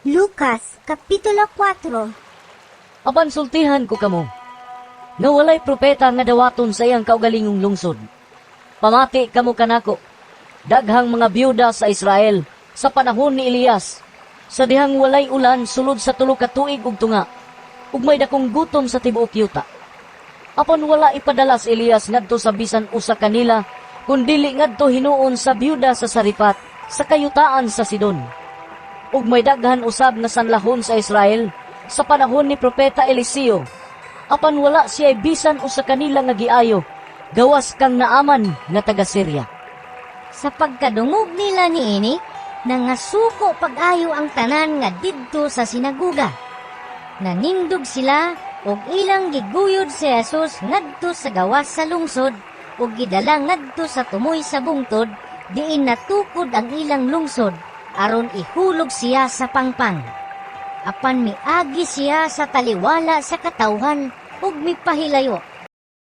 Lucas, Kapitulo 4. Apan sultihan ko kamo nga walay propeta nga dawaton sa iyang kaugalingong lungsod. Pamati kamo kanako, daghang mga byuda sa Israel sa panahon ni Elias, sa dihang walay ulan sulod sa 3 ka tuig ug tunga, ug may dakong gutom sa tibuok yuta. Apan wala ipadala si Elias ngadto sa bisan usa kanila, kun dili ngadto hinuon sa byuda sa Sarifat sa kayutaan sa Sidon. Ug may daghan usab nga sanlahon sa Israel sa panahon ni propeta Eliseo. Apan wala siya bisan usa kanila nga giayo, gawas kang Naaman nga taga Syria. Sa pagkadungog nila niini, nangasuko pag-ayo ang tanan nga didto sa sinaguga. Nanindog sila ug ilang giguyod si Jesus ngadto sa gawas sa lungsod ug gidala ngadto sa tumoy sa bungtod diin natukod ang ilang lungsod aron ihulog siya sa pangpang. Apan miagi siya sa taliwala sa katawhan ug mipahilayo.